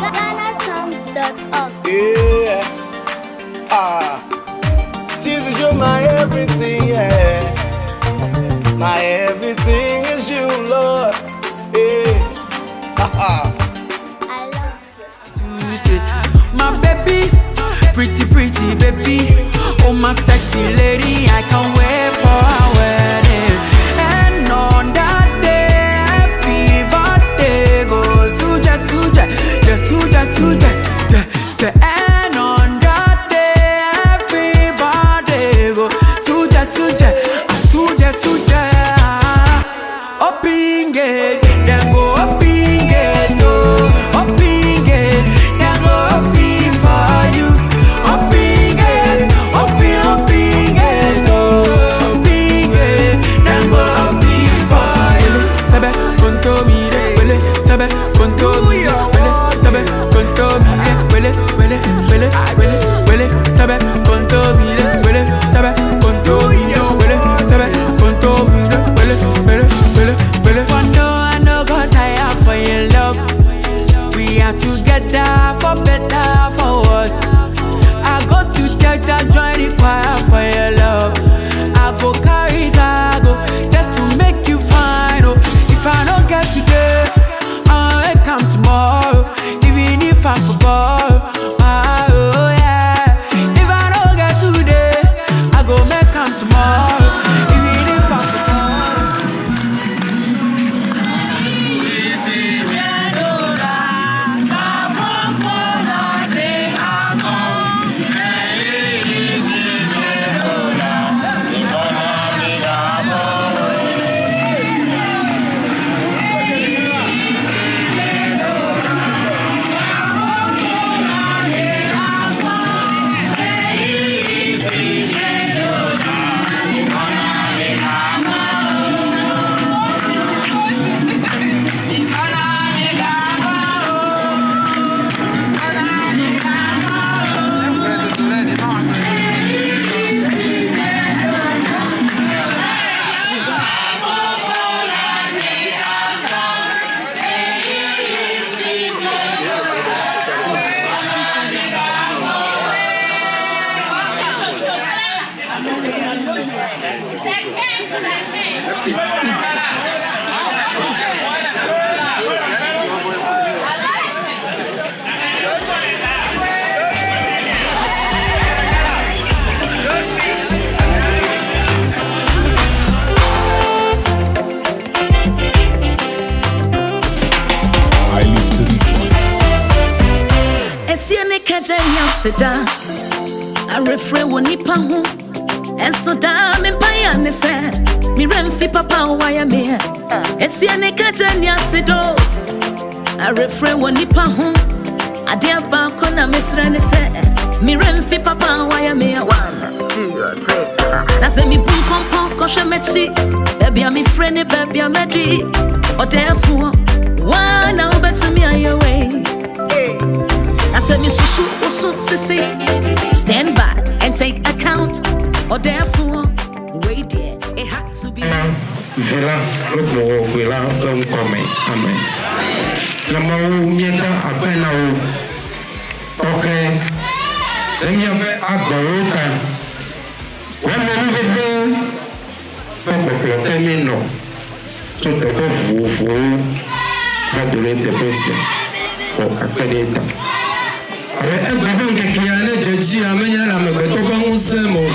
GhanaSongs.org. Yeah. Ah. Jesus, you're my everything, yeah. My everything is you, Lord. Yeah. Ha ha. I love you. My baby, pretty, pretty baby. Oh, my sexy lady, I can't wait for our wedding. And on that day, happy birthday goes suja, suja, just suja, suja, ja, ja. And on that day, happy birthday go suja, suja, ah, suja, suja. Open gate, then go open gate, oh, open gate, then go open for you. Open gate, open, open gate, oh, open gate, then go open for you. Sabe cuánto mire, huele, sabe cuánto mire, huele, sabe cuánto mire, huele, huele, huele, huele, huele, sabe cuánto mire, huele, sabe cuánto mire, huele, sabe cuánto mire, huele, huele, huele, huele. For no, I no go tire for your love. We are together for better, for worse. I go to church, I join the choir for your love. I go carry cargo just to make you fine. Oh, if I don't get today, I'll come tomorrow. Even if I forgot, ah, oh yeah. If I don't get today, I go make come tomorrow. Even if I forgot. Highly spiritual. Esie ne kagya nyaseda arefrɛ wɔ nipa ho ɛnso daa mempaeɛ ne sɛ merɛ mfi papa a wayɛ meɛ esie ne kagya nyasedo arefrɛ wɔ nipa ho adeɛ baako na mesrɛ ne sɛ merɛ mfi papa a wayɛ meɛ. One, two, three. Na sɛ mebu nkɔnkɔn kɔhwɛ m'akyi baabi a mefrɛ ne baabi a mɛdi ɔdɛɛfoɔ waa na wobɛtumi ayɛ wei na sɛ mesusu wo so sese, stand by and take account. Ɔdɛɛfoɔ wei deɛ, it had to be. Vi la kple Gbɔgbɔ Kɔkɔe la ƒe ŋkɔ me. Amen. Le Mawu míeda akpe na wò tɔxɛ le míaƒe agbewo ta. Wò amenuveve ƒe kpɔkplɔ te míenɔ tso teƒe vovovowo va do ɖe teƒe sia xɔ akpe ɖe ta. Abe egbe ƒe ŋkekea ne dze dzia menye le amegbetɔ ƒe ŋusẽ me o.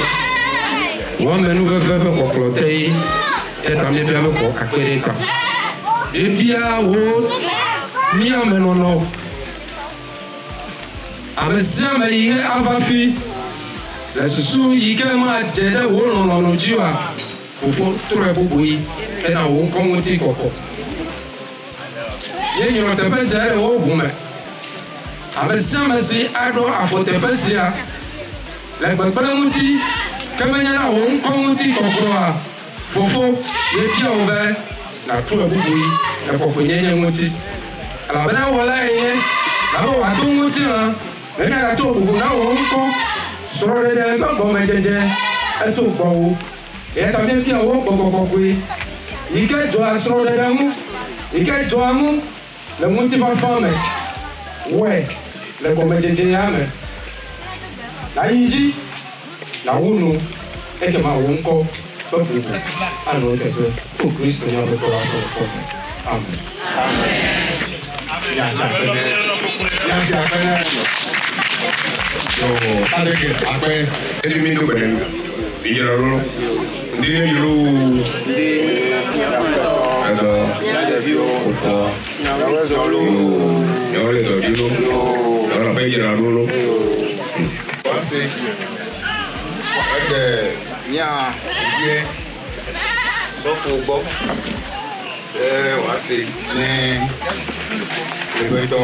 Wò amenuveve ƒe kpɔkplɔ te ye ta míebia be xɔ akpe ɖe ta. Míebia wò míamenɔnɔ ame sia ame yi ke ava fi le susu yi ke madze ɖe wò lɔlɔ̃nu dzi oa, fofo trɔe bubu yi hena wò ŋkɔ ŋuti kɔkɔ. Míenyrɔ teƒe sia ɖe wò ʋu me. Ame sia ame si aɖo afɔ teƒe sia le gbegblẽ ŋuti ke menye na wò ŋkɔ ŋuti kɔkɔa, fofo, míebia wò be nàtrɔe bubu yi le kɔkɔenyenye ŋuti. Elabena wɔlae nye abe wòado ŋutilã be míagatsɔ bubu na wò ŋkɔ. Srɔ̃ɖeɖe ƒe gɔmedzedze etso gbɔwò. Eya ta míebia wò Gbɔgbɔ Kɔkɔe yi ke dzɔa srɔ̃ɖeɖe ŋu, yi ke dzɔa ŋu le ŋutifafa me. Wɔe le gɔmedzedzea me. Nàyi dzi nàwu nu, ekema wò ŋkɔ ƒe bubu anɔ eteƒe to Kristo mía Aƒetɔ la ƒe ŋkɔ me. Amen. Míasi akpe nɛ. Míasi akpe nɛ. Yo, adeke akpe. Ebi mi do gbe ɖe mi dzra ɖo ŋdi ne yro ɛdɔ wofɔ yo le dɔ dzi lo yɔrɔ ƒe dzra ɖo lo. Wase ede mía vie sɔfo gbɔ be wòase ne yeƒe tɔ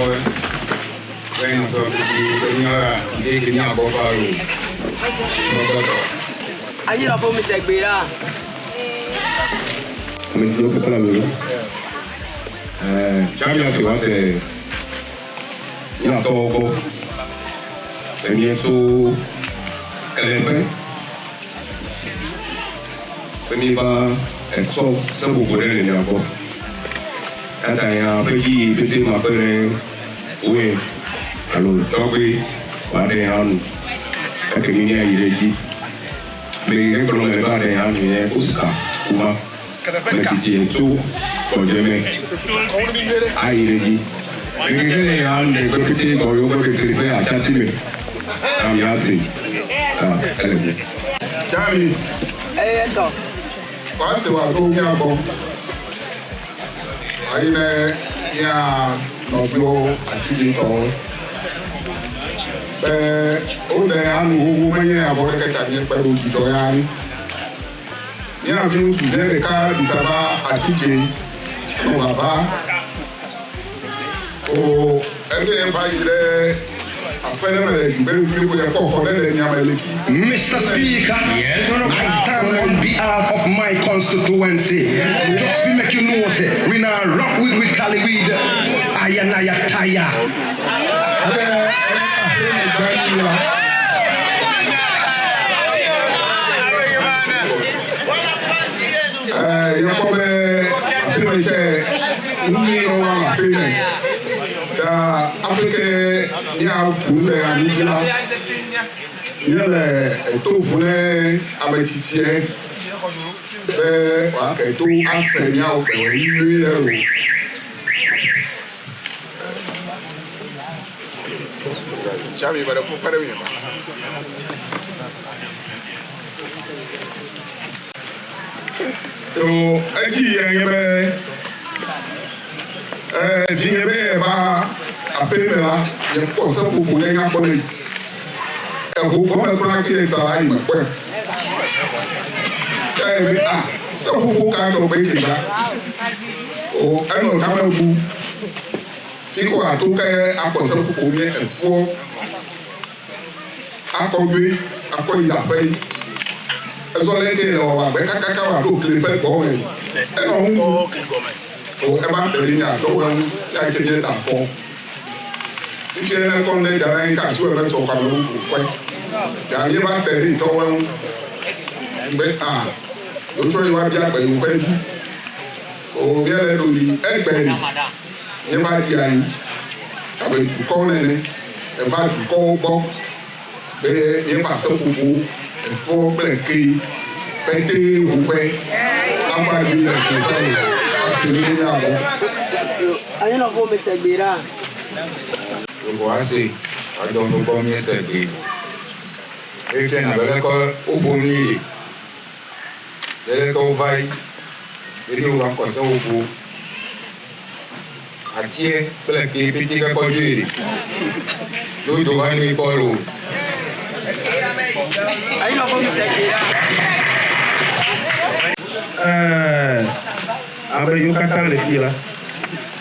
be nɔtɔ tutu be míawo ya ke míagbɔ va o. Gbɔgbɔtɔ. Anyinɔƒo mi se gbe ɖa. Ame siwo katã le mi Ɛɛ míasi wa te míatɔwo gbɔ be míetso keleƒe be míeva etsɔ seƒoƒo ɖe le mia gbɔ. Eya ta nya ƒe dzi yi pete ma kpe ɖe woe alo tɔgbe wòaɖe ya nu. Eke mi míayi ɖe edzi. Me yi ke gblɔ me va ɖe ya nu nye Oscar Kuma. Me titi tso gbɔdzɔe me ayi ɖe edzi. Me ke le ya nu ɖe pete gɔ yewo ƒe kekle ƒe atsati me. Na míase. Ah, ele bi. Jami, Eye tɔ. wase wòaɖo mía gbɔ. Ayi ne mía nɔviwo atiditɔwo. Be wole anu xoxo menye avɔ ɖeke ta míekpe ɖo dzidzɔ ya ni. Mía vi ŋutsu ɖe ɖeka ɖi tsa va atidze nɔ vava. O ebe va yi ɖe aƒe ɖe me le dugbe fi ko kpɔ xɔ ɖe le miame le fi. Mr. Speaker, I stand on behalf of my constituency. Just to make you know, say, we now rock with Cali weed. Ayanaya taya. Ebe aƒe me la. Yɛkpɔ be aƒe me tsɛ nu nyui ɖewo le aƒe me. Ta afi ke míaku le anyi la, míele eto ʋu ne ame tsitsiɛ be wòake to ase míawo ke nyuie ɖe o. Jami, bẹ̀rẹ̀ fún pẹ́rẹ́ yẹn bá. Yo, edzi yɛ nye be vi nye be yɛ va aƒe me la, yɛ kpɔ seƒoƒo ɖe nyakpɔ ne. Eʋu gɔme kura ke sa la yi me kpɔe. Ke ye be ah seƒoƒo ka tɔ be ke la. O enɔ tame bu. Fi ko ato ke akpɔ seƒoƒo nye efuɔ. Akɔdzoe akɔ yi aƒe yi. Ezɔ le ke le wɔ agbe kakaka wa ɖo kle ƒe gbɔ me. Enɔ ŋu. O eba te ɖe nya dɔwɔ ŋu ya ke nye da fɔ. Fifia ne kɔ ne da ɖe ka si wɔ be tsɔ kɔ ame ŋu kɔe. Ya nye va te ɖe dɔwɔ ŋu. Be a wotsɔ yi wa bia gbe yi ƒe dzi. O mía le ɖo yi egbe yi. Nye va di anyi. Abe dukɔ nene. Eva dukɔwo gbɔ. Be nye va seƒoƒo efɔ kple ke pete woƒe ava yi le dukɔ me. Asi ne mía gbɔ. Anyinɔƒo mi se gbe ɖa. Gbogbo ase adɔ gbogbo míese gbe. Efia na be leke wobo nu yi. Leke wova yi. Eye wova kɔ seƒoƒo. Atiɛ kple ke pete ke kɔ dzoe. Dodo va nu kpɔ lo. Anyinɔƒo mi se gbe ɖa. Ame yiwo katã le fi la,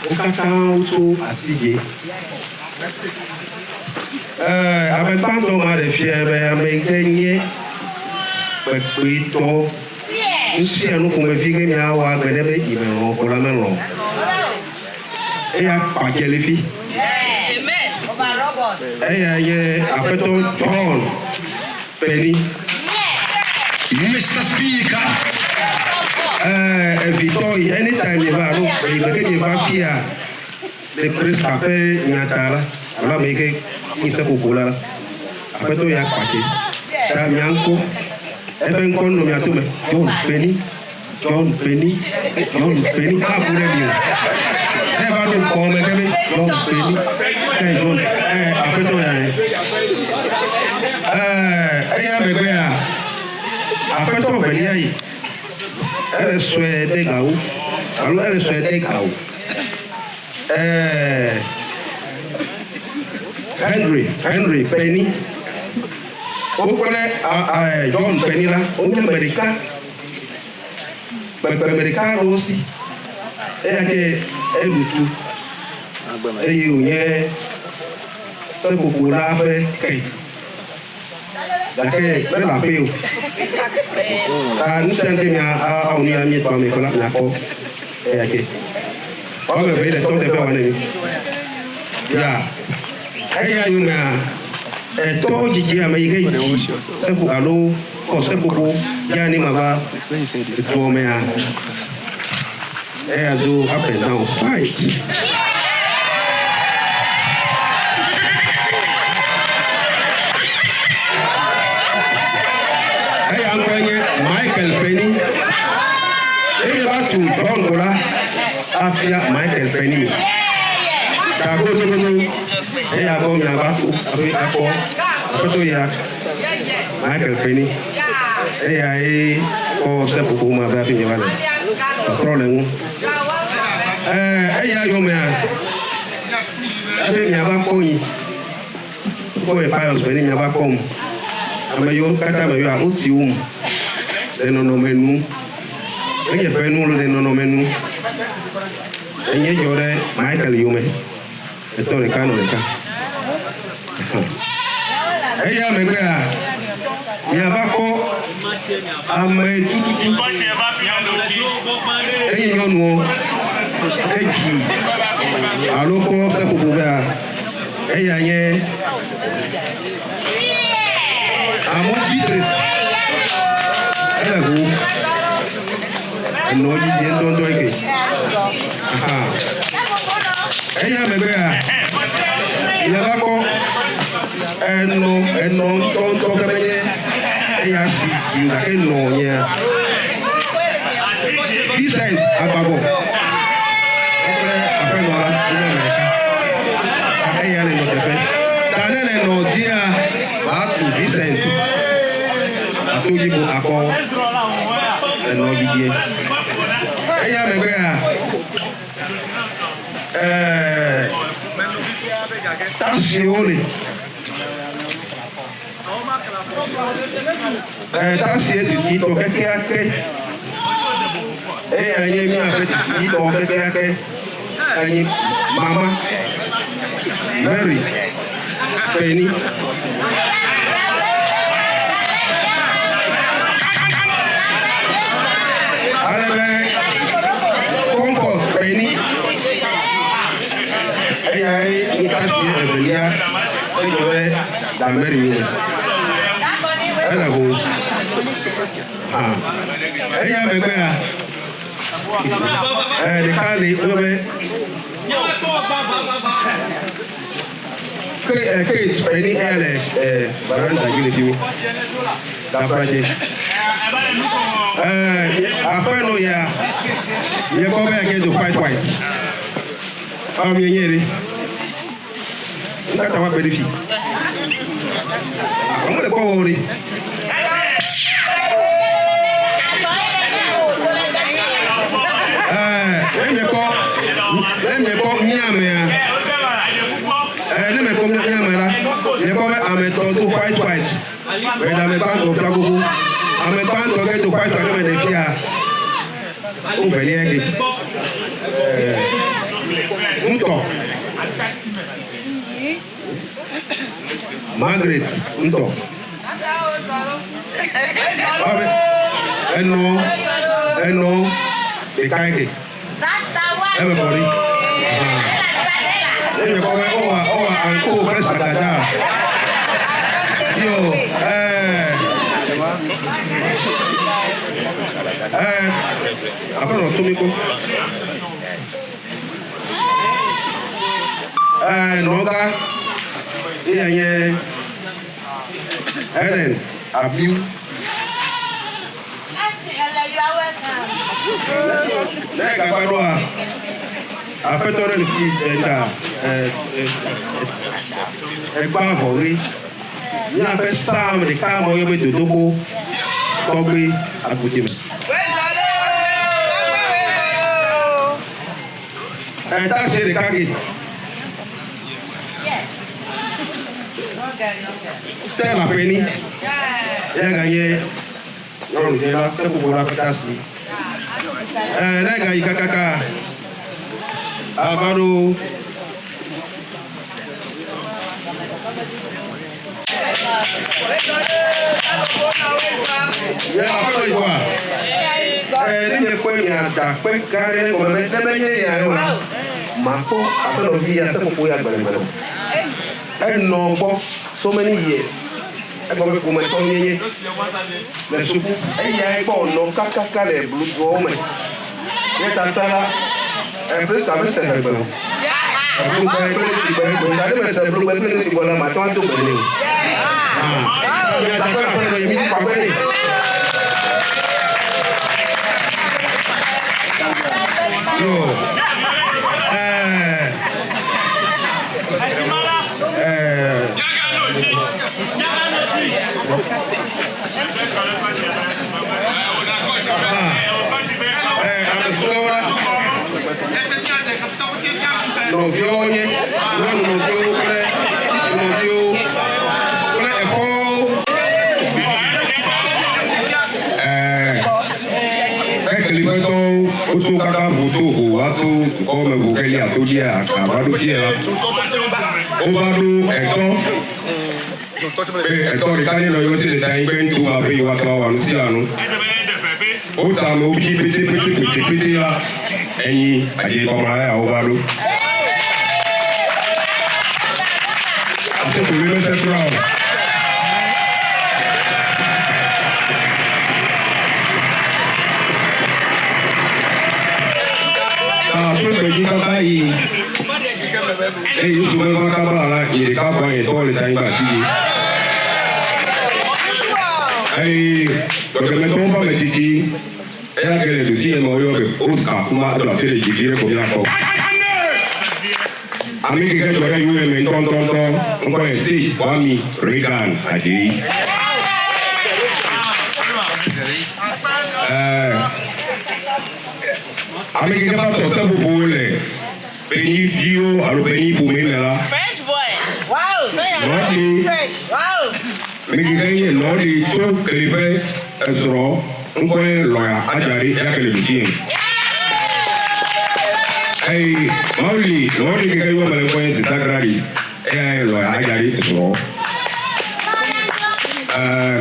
wo katã wotso atidze. Ame gbãtɔ ma ɖe fia be ame yi ke nye kpekpetɔ nu sia nu ƒomevi ke miawɔ agbe ne be yi melɔ̃ ko la melɔ̃. Eya kpadze le fi. Eya nye aƒetɔ John Penny. Mr. Speaker, evitɔ yi anytime yi va alo yi me ke mi va fia le Presca ƒe nyata la, Alo ame yi ke nyi seƒoƒo la la, aƒetɔ ya kpatse. Ta mia ŋkɔ, eƒe ŋkɔ nɔ mia tome, John Penny, John Penny, John Penny, abu ɖe mi o. Ne eva ɖo kɔ me ke be John Penny, ke John, eh, aƒetɔ ya ye. Eh, eya megbea, aƒetɔ velia yi, ele sue de gawo, alo ele sue de gawo. Eh, Henry, Henry Penny. Wo kple John Penny la, wonye ame ɖeka. Kpekpeme ɖeka le wo si. Eya ke eɖu tu eye wònye seƒoƒo la ƒe ke. Gake mele aƒe o. Ta nu sia nu ke mia awɔ nu ya mietɔ ame ko la miakpɔ eya ke. Woame eve le tɔ teƒe wɔ ne mi. Ya. Eya yomea etɔ dzidzi ame yi ke dzi seƒo alo kɔ seƒoƒo ya ne ma va dua mea. Eya do up and down fight. Eya ŋkɔe nye Michael Penny. Eye va tu John ko la, afia Michael Penny. Ta godogodo eya gbɔ miava to hafi akpɔ aƒetɔ ya Michael Penny. Eya ye kɔ seƒoƒo ma va hafi miava le tɔtrɔ le ŋu. Ɛɛ eya yomea hafi miava kpɔ nyi. Kpɔ yi Pius be ne miava kpɔm. Ame yiwo katã meyɔa woti wom le nɔnɔme nu. Menye ƒe nu le nɔnɔme nu. Enye dzɔ ɖe Michael yome. Etɔ ɖeka nɔ ɖeka. Eya megbea miava kpɔ ame tututu eye nyɔnuwo edzi alo kɔ seƒoƒo vea eya nye Amodzi Tracy. Ele ʋu enɔ dzi dze ŋutɔŋutɔ eke. Aha. Eya megbea miava kpɔ enɔ enɔ ŋutɔŋutɔ ke menye eya si dzi o gake nɔ nyea. Vincent Agbavɔ kple aƒenɔ la wonye ame ɖeka. Ta eya le nɔ teƒe. Ta ne le nɔ dzia, wòatu Vincent ato dzi ko akɔ enɔ dzidzie. Eya megbea, ɛɛ, tasiwo li. Ɛɛ, tasie diditɔ kekeake. Eya nye míaƒe diditɔ kekeake. Enyi Mama Mary Penny. Ale be Comfort Penny. Eyae nye tasie evelia edzɔ ɖe Da Mary yome. Ele ho. Hã. Eya megbea, ɖeka li woyɔ be Kate Penny eya le varanda dzi le fi mi. Dafradze. Aƒenɔ ya, miekpɔ be yake do white white. Ɔ mienye ɖe. Nkata wa gbe ɖe fi. Amewo le kpɔ wɔ ɖe. Ɛɛ, ne miekpɔ, ne miekpɔ míamea, ɛɛ, ne miekpɔ míame la, miekpɔ be ame etɔ̃ do white white. Meɖe ame gbãtɔ fia xoxo. Ame gbãtɔ ke do white white ke meɖe fia, wo velia ke. Ɛɛ, ŋutɔ. Margaret ŋutɔ. Ɔbe enɔ enɔ ɖeka ke. Eme kɔ ɖi. Ne nye kɔ be ɔwa ɔwa anko kple sagada. Yo ɛɛ ɛɛ aƒenɔ tomi kpɔ. Ɛɛ nɔga. Eya nye Helen Abiu. Ne gava ɖoa, aƒetɔ ɖe le fi eta egba avɔ ɣi. Míaƒe psalm ɖeka me woyɔ be dodoxo tɔgbe agbodeme. Eta se ɖeka ke. Stella Penny. Eya ganye nyɔnu ɖe la seƒoƒo la ƒe tasi. Ne gayi kakaka ava ɖo Nye aƒetɔ yi kɔa? Ne nye kpɔe mia da kpe gã ɖe ne gɔme be ne menye ya o la, makpɔ aƒenɔvi ya seƒoƒo ya gbeɖegbeɖe o. Enɔ gbɔ so many years. Egɔme be ƒometɔ nyenye le suku. Eyae gbɔ wònɔ kakaka le bluduawo me. Ye tata la, Prisca mese ʋegbe o. Blugbe kple tsigbe gbe ta ne mese blugbe kple tsigbe la, mate ŋu ado gbe nɛ o. Ah, mia da kpe aƒenɔ ye mi kɔ akpe nɛ. Yo. Nɔviwo nye nyɔnu nɔviwo kple nɔviwo kple exɔwo. Ekeliƒetɔwo wotso kaka ʋu to ho va to dukɔ me ʋu ke lia to dzia ava ɖo fia la. Wova ɖo etɔ be etɔ ɖeka ne nɔ yewo si le ta anyi be ŋutsu ma be yewoate ŋu awɔ nu sia nu. Wota amewo ƒi pétépétépétépété la enyi adze kɔmla ya wova ɖo. Ase ko mi mese kura o. Ta tso gbedzi kaka yi eye Yesu meva kaba la yi ɖeka kɔ ye tɔ le ta anyigba afi dzi. Eye gbɔgbɔmetɔwo ƒe ame titi eya ke le ɖusi me woyɔ be Oscar kuma eɖo afi le dzi vi ɖe ko míakpɔ. Ame ke ke dzɔ ɖe yowòme ŋutɔŋutɔŋutɔ ŋkɔ ye Sage Kwame Reagan Adjei. Ɛɛ, ame ke ke va tsɔ seƒoƒowo le Benyi viwo alo Benyi ƒome me la, nɔɖi, ame ke ke nye nɔɖi tso keli ƒe esrɔ̃ ŋkɔe Lɔya Adjari eya ke le ɖusi me. Eye Mawuli nɔɖi ke ke yɔ me le ŋkɔe nye Sita Gladys eya nye Lɔya Adjari srɔ̃. Ɛɛ,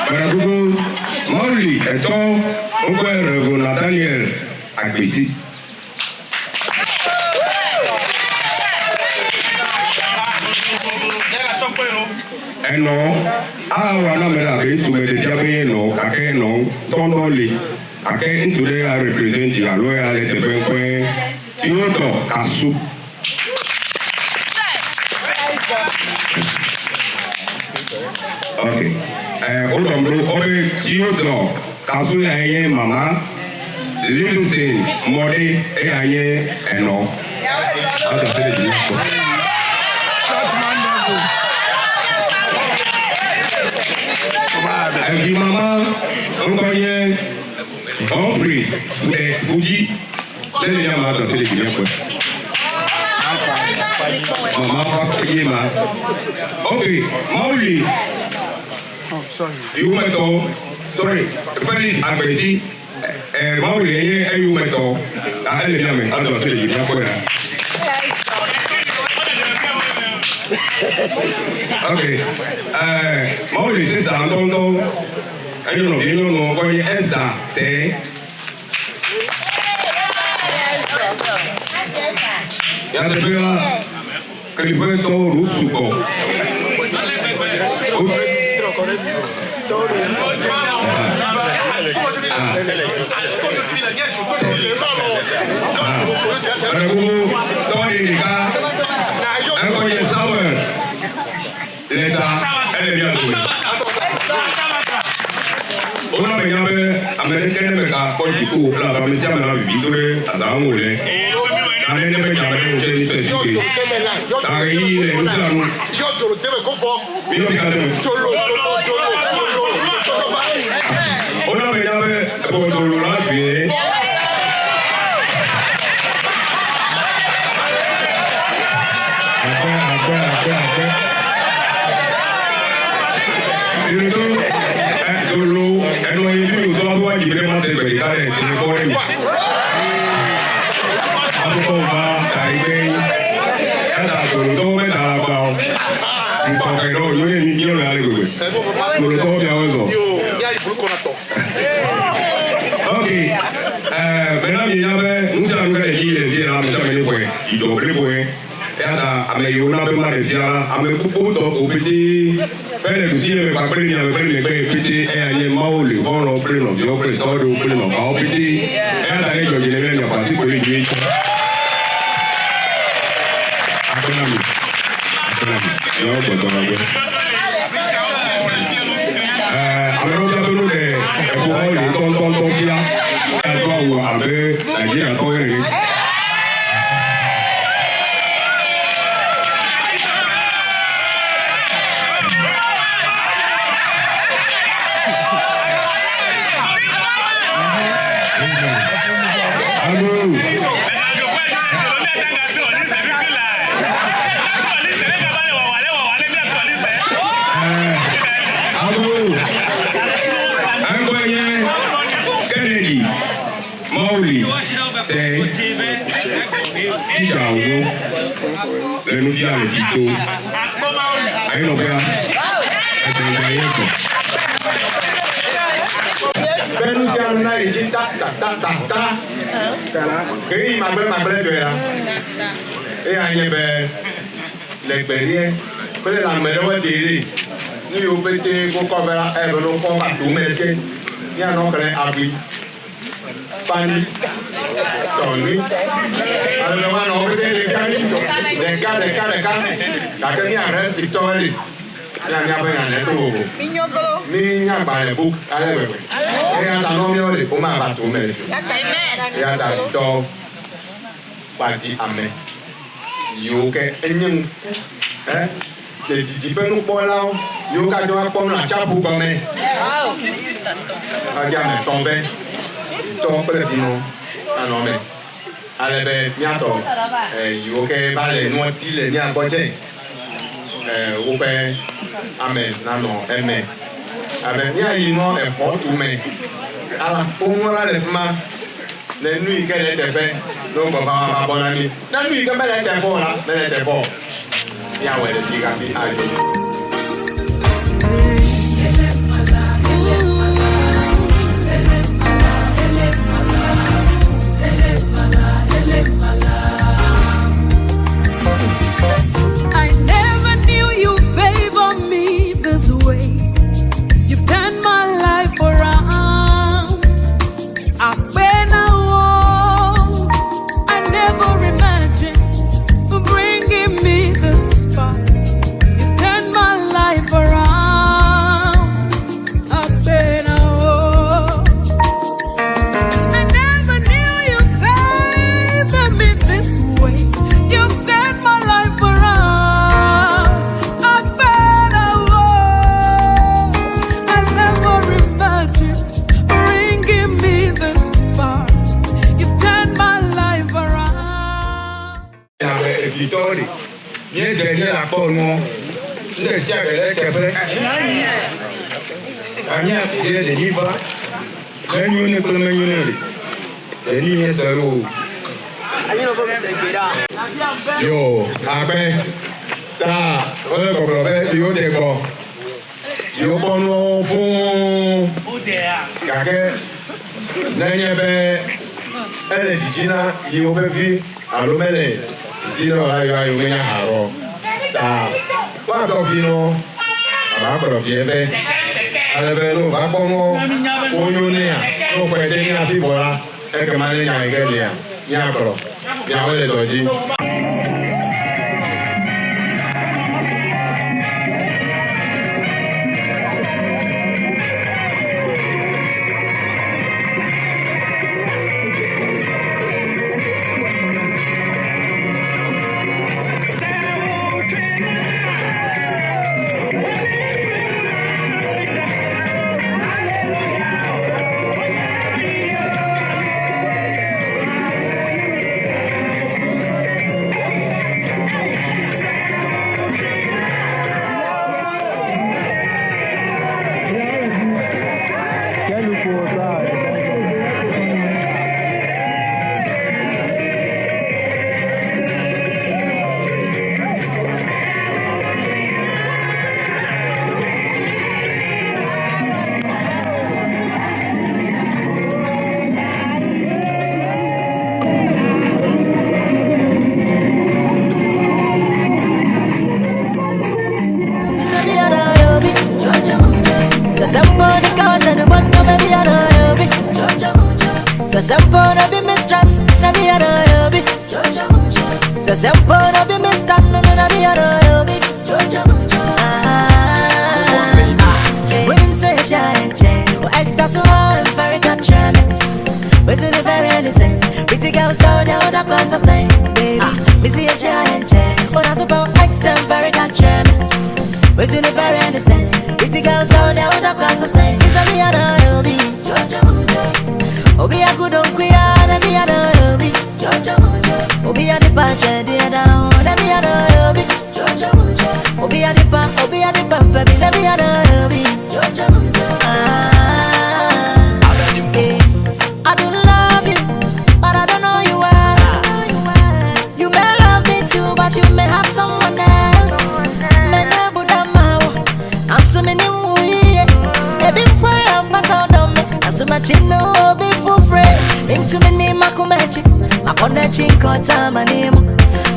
Gbeɖekuku Mawuli etɔ ŋkɔe Rev. Nathaniel Agbesi. Enɔ awa na ame ɖe abe ŋutsu me ɖe fia be ye nɔ gake enɔ ŋutɔŋutɔ li gake ŋutsu ɖe ya represent alo ya le teƒe ŋkɔe Theodore Kasu. Ok. Woɖɔm ɖo wobe Theodore Kasu ya nye mama Livingston Mɔɖe eya nye enɔ. Ata se ɖe dzi kpɔ. Evi mama ŋkɔ nye Humphrey Fude Fuji. Ne le nyama ata se ɖe dzi kpɔ. Mama fa ye ma. Ok, Mawuli. Yometɔ, sorry, Felix Agbesi. Mawuli ye eyometɔ. Ta ele miame ata se ɖe dzi kpɔ ya. Ok, Mawuli sisa ŋutɔŋutɔ enye nɔvi nyɔnu ŋkɔ nye Esther Tɛ. Nyateƒe la, keliƒetɔwo ɖo sugbɔ. Ɖeko tɔ ɖe ɖeka. ne me ka kpɔ dziƒo elabe ame sia ame la vivi do ɖe azã ŋu wòle. Ta ne ne be dzame ɖe wòtse ŋusẽ si ke. Ta ɣeyiɣi le nu sia nu. Míyɔ fi ka de me. Wona me nya be eƒe la tue. Akpe, akpe, akpe, akpe. Irito, ɛ dzolo, ɛnu yi fi wòtɔ abe woadzi be ma te gbe ɖeka ɖe tsi kpɔ ɖe mi. Akokɔ va ta yi be eta dzolotɔwo be da la gba o. Ŋkɔkɛ ɖewo nyo ne mi míɔ le ale gbegbe. Dzolotɔwo miawo zɔ. Ok, bena mi nya be nu sia nu ke le dzi le fie la, ame sia ame ne xɔe, dzidzɔ bliboe. Eya ta ame yiwo na be ma ɖe fia la, ame gbogbo ko pete be le ɖusi me kpakple miame kple megbe pete eya nye Mawu li xɔlɔ̃wo kple nɔviwo kple tɔɖewo kple nɔkawo pete. Eya ta ne dzɔ dzi le mía miaƒo asi koe nyuie tsɔ. Akpe na mi. Akpe na mi. Miawo gbɔdɔ megbe. Ame ɖewo bia be nu ɖe eƒomewo li ŋutɔŋutɔŋutɔ fia. Eya do awu abe Nigeriatɔwo ene. Alo. Alo. Eŋkɔe nye Kennedy Mawuli Tse titsa wònyo le nufia le Tito. Anyinɔƒea egbegbe ye tɔ. Be nu sia nu na yi dzi ta ta ta ta ta. Ɣeyiɣi magblẽmagblẽ tɔe la, eya nye be le gbeɖie kple le ame ɖewo te ɖe nu yiwo pete wokɔ ve la eye be ne wokɔ va tome ɖe míanɔ xlẽ abui kpani tɔnui ale be woanɔ wo pete le fia mí ɖeka ɖeka ɖeka gake míaɖe titɔ li mía míaƒe nya ne to vovo mí nya gbalẽ book ale gbegbe eya ta nɔ míawo ɖe womava tome le fi eya ta titɔ kpadi ame yiwo ke enye ŋku ɛ le didiƒe nukpɔlawo yiwo katã woakpɔ nu atsiaƒu gɔme adi ame etɔ̃ vɛ tɔ kple vinɔ anɔ eme ale be míatɔ yiwo ke va le nua ti le mía gbɔ dze woƒe ame nanɔ eme abe míayi nua exɔ tume ala kpɔnua la le fi ma ne nu yi ke le eteƒe ne wogbɔ va va bɔ na mí ne nu yi ke mele eteƒe o la mele eteƒe o míawɔe le fi hafi adzo. I never knew you favor me this way. You've turned my life around. Akpena wo, I never imagined bringing me this far. You've turned my life around. Akpena wo. I never knew you favor me this way. You've turned my life around. Akpena wo. I never imagined bringing me this far. You've turned my life around. Abe evitɔ ɖe míede míele akpɔ nuɔ nu ɖe sia ɖe le eteƒe míasi ɖe ɖevi va menyo ne kple menyo ne ɖe ɖevi míese ɖo o. Yo, akpe ta wole gbɔgblɔ be yewo de gbɔ yewo kpɔ nuwo fũu gake nenye be ele dzidzi na yewo ƒe vi alo mele dzidzi na o la yewoa yewo menya haɖɔ ta woatɔ vi nɔ aba kplɔ vie vɛ ale be ne wòva kpɔ nuwo wonyo nea ne wòxɔe de mía si vɔ la ekema ne nya yi ke lia míakplɔ miawo le dɔ dzi. Sesempo na be mistress, na be a royal. Sesempo na be mister, no no na be a royal. When say shine chain, well extra so and very country. But to the very innocent, pretty girl so down the class I say, baby, me see a shine chain, well that's about ex and very country. But to the very innocent, pretty girl so down the class I say, it's a me a royal. Obi a good on queer, na me a royal. Obi a the patch, dear down, na me a royal. Obi a the pa, obi a the pa, baby, na me a royal. Ah, eh. I do love you, but I don't know you well. You may love me too, but you may have someone else. Mene budama, I'm so many muye. Ebi prayer pass out on me. Asuma chino obi for free. Into me ni makumechi, makonechi kota manimu.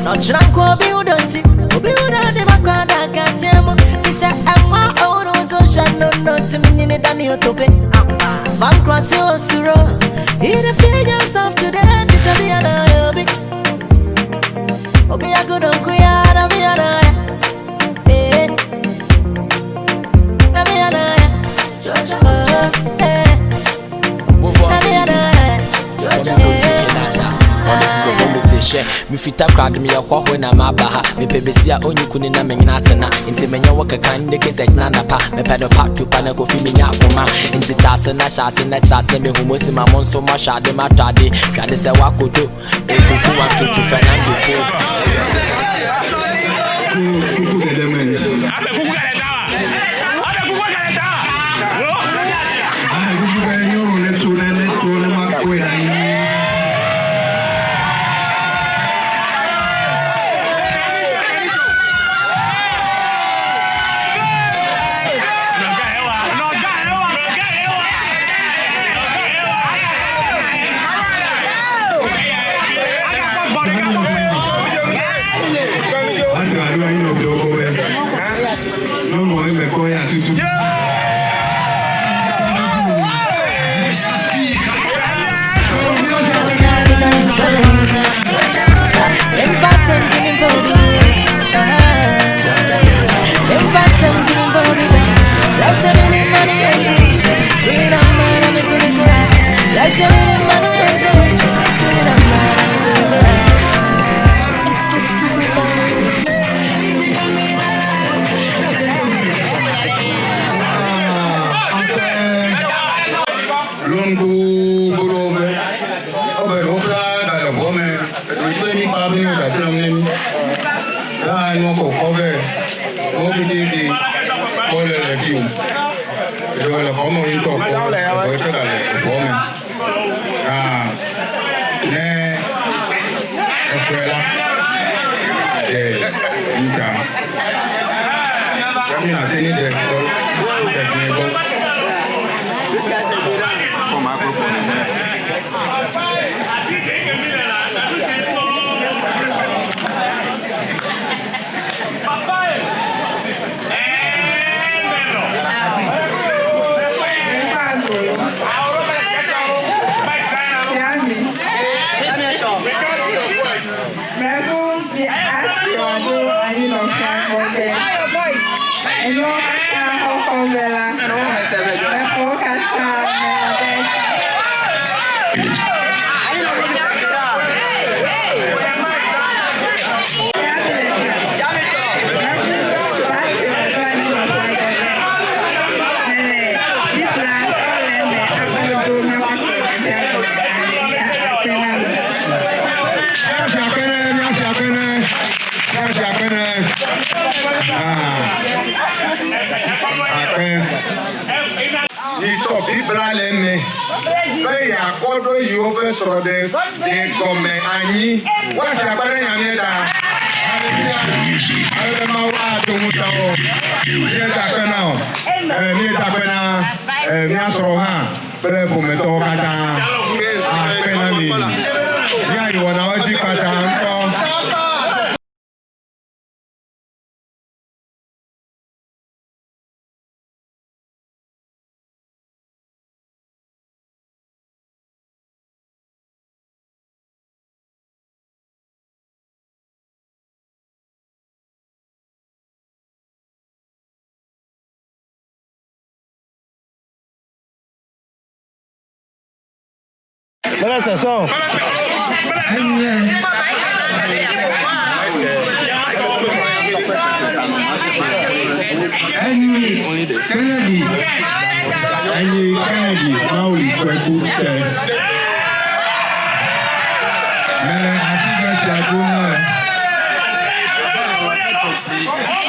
No chranko obi udonti, obi udade makwada katemu. Fisa emwa oru so shano no timini ni dani otope. Van cross osuro. He the figures of today. Fisa bi ana obi. Obi a good uncle ya na bi ana ya. Eh. Na bi ana ya. Oh, eh. Na bi ana ya. Mefita krade meyɛ hɔhoe na maba ha mepɛ besi a ɔnyi kuni na menyena atena nti menyɛ wo keka nde ke sɛ kyena napa mepɛ no pa tupa na kofi menya akoma nti taase na hyɛ ase na kyerɛ ase na mehu mo si ma mo nso mahwɛ ade matɔ ade hwɛ ade sɛ woakodo ekuku wankefi fernando po. Kuku dede me. Ah, kuku ke nyɔnu ne tso ne ne to ne ma koe na anyi. Asi wa ɖo anyi nɔviwo gbɔ be nyɔnu eme kɔ ya tutu. Longu gbogbo ọbẹ̀ ló fúra kalẹ̀ fọ́ mi ẹ̀dùn tí wọ́n ní pa bí wọ́n dàsí lọ́mọ ní. Láàánú ọkọ̀ kọ́ bẹ́ẹ̀ wọ́n fi kéèké bọ́ọ̀lù rẹ̀ fi o. Ìjọba lẹ̀ kọ́ mọ̀ yín tọ̀ kọ́ ẹ̀kọ́ ẹ̀fẹ́ kalẹ̀ fọ́ mi. Ní ẹ̀kọ́ ẹ̀ la ẹ̀ níta. Yàmi àti ní dẹ̀ kọ́ ẹ̀fìn ẹ̀gbọ́n. Miasi akpene, miasi akpene, miasi akpene. Ah. Akpe. Yitsɔ bibla le me be yeakɔ ɖo yiwo ƒe srɔ̃ɖe ɖe gɔme anyi. Woasi akpe ɖe nyamie ta. Ale be Mawu ado ŋusẽ wo. Míeda akpe na wo. Míeda akpe na mía srɔ̃ hã kple ƒometɔwo katã. Akpe na mi. Míayi wɔnawo dzi kpata ŋutɔ. Mele sɛsɔ. Enye Enyi Kennedy. Enyi Kennedy Mawuli Kweku tse. Mele asigbe sia dom na wò.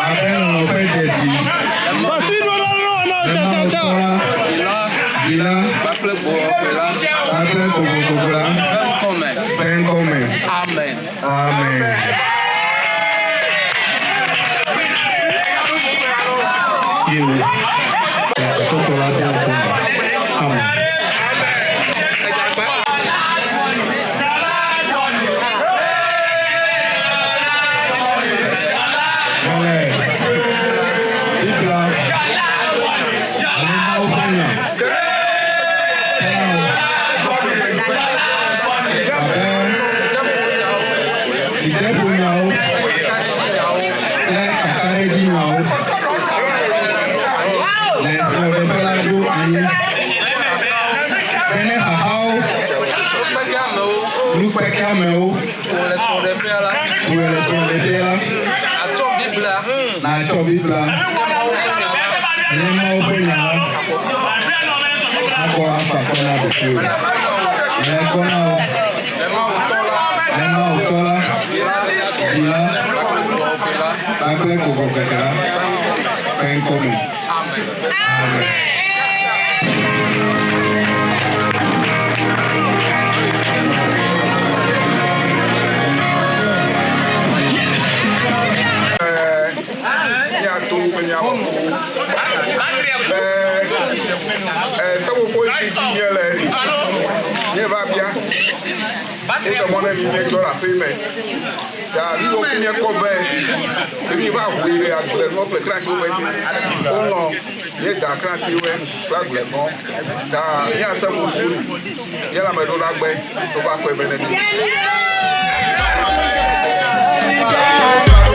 Abe lɔlɔ ƒe dzesi. Basi do na no na cha cha cha. Vila. Kpakple gbogbogbò la. Ƒe ŋkɔme. Amen. Amen. Yewo. Aƒetɔ la ƒe ŋkume. Amen. Mele Biblia alo Mawu ƒe nya. Abe dzideƒonyawo kple kakaɖedzinyawo le srɔ̃ɖeƒe la ɖo anyi bene xaxawo, nukpekeamewo Wòle srɔ̃ɖeƒea la. wòle srɔ̃ɖeƒe la Nàtsɔ Biblia. natsɔ Biblia nye Mawu ƒe nya la akɔ afa akɔ na ɖokuiwò. Le kɔ na wò, le Mawu tɔ la, vi la kpakple gbɔgbɔ kɔkɔe la ƒe ŋkɔme. Amen. Míato be míawɔ le seƒoƒo yi dzi míele ɖi míeva bia woɖe mɔ ne mi míedzɔ le aƒe me ta nu yiwo míekɔ vɛ be míeva ʋui le agblenuwo kple krantiwo me dzi wolɔ míeda krantiwoe kple agblenuwo ta míase ƒoƒo li míele ame ɖo la gbe wova kɔe be ne mi.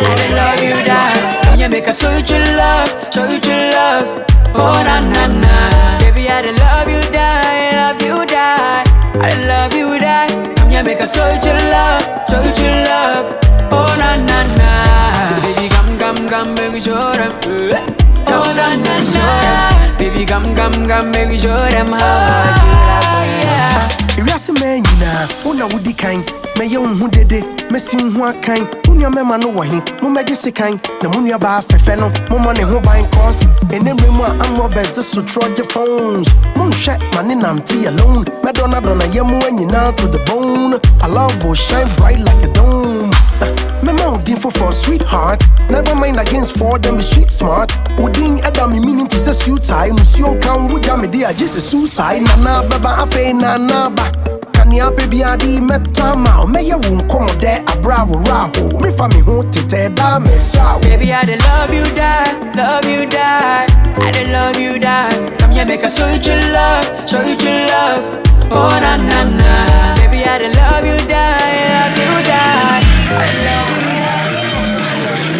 I done love you die. Come here, make I show you true love, show you true love. Oh na na na, baby I done love you die, love you die. I done love you die. Come here, make I show you true love, show you true love. Oh na na na, baby come come come, make we show them. Oh na na na, baby come come come, make we show them how you love me. Ewiase maa nyinaa wo na wodi kan mɛyɛ wo ho dede mɛsi wo ho akan wo nua mɛma no wɔ he mommɛgye sekan na mo nua baa fɛfɛ no mommɔ ne ho ban cause ɛnɛ mmerɛ mu a amrɔbers de sotorɔ gye phones monhwɛ ma ne nante alone mɛdɔnadɔna yɛ mmoa nyinaa to the bone. I love will shine bright like a dome. Mɛma wo din foforɔ, sweetheart. Never mind against for them be street smart. Wo din ɛda me meaning te sɛ suit tie. Musuo nka wo wogya me de agye sɛ suicide. Nana bɛba afei nana ba kanea pɛ biara de mɛtɔ ama wo. Mɛyɛ wo nkɔmmɔ dɛ aberɛ a worɔ aho mefa me ho tetɛ daa mesra wo. Baby, I done love you die, love you die. I done love you die. Come here, make I show you true love, show you true love. Oh na na na. Baby, I done love you die, love you die. I done love you die.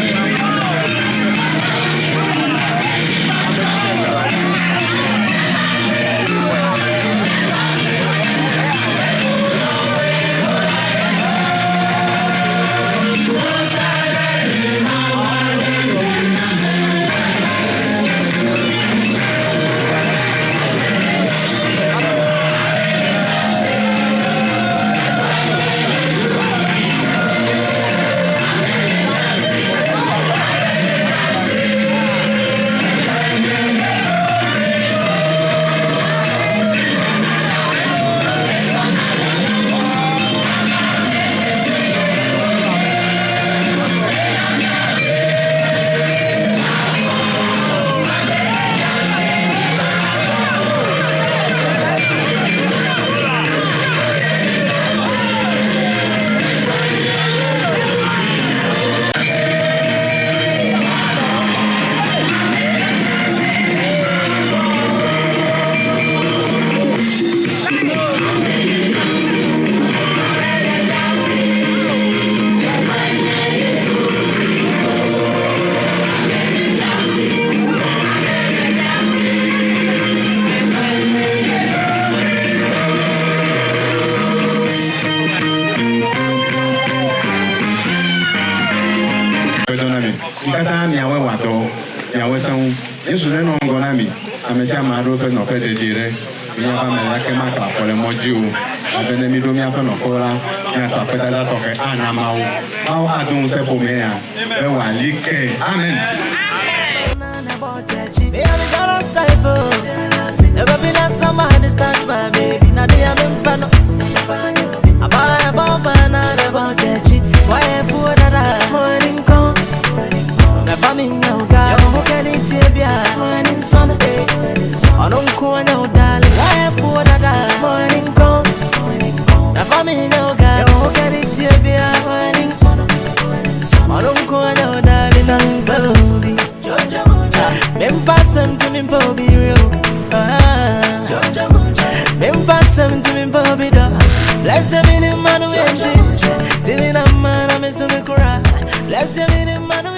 Yesu nenɔ ŋgɔ na mi. Ame sia ame aɖo eƒe nɔƒe dedie ɖe. Míaƒe ame ɖeke makla afɔ le mɔ dzi o. Elabe ne míɖo míaƒe nɔƒewo la, míatsɔ akpedada tɔxɛ ana Mawu. Mawu ado ŋusẽ ƒome ya be wòali ke. Amen. Me, I'm a jealous type, oh. Never been a somebody start my baby. Now they have been pan. I buy a bomb and I about that. Why a fool that I morning come? My family now, God, who can it be? Morning sun, I don't call no darling. Why a fool that I morning come? My family now, God, who can it be? Morning sun, I don't call no darling. I'm baby. Mempa to me, Bobby real. Mempa to me, Bobby da. Bless him in the man who empty. Timmy na man, I'm a sumikura. Bless him in the man.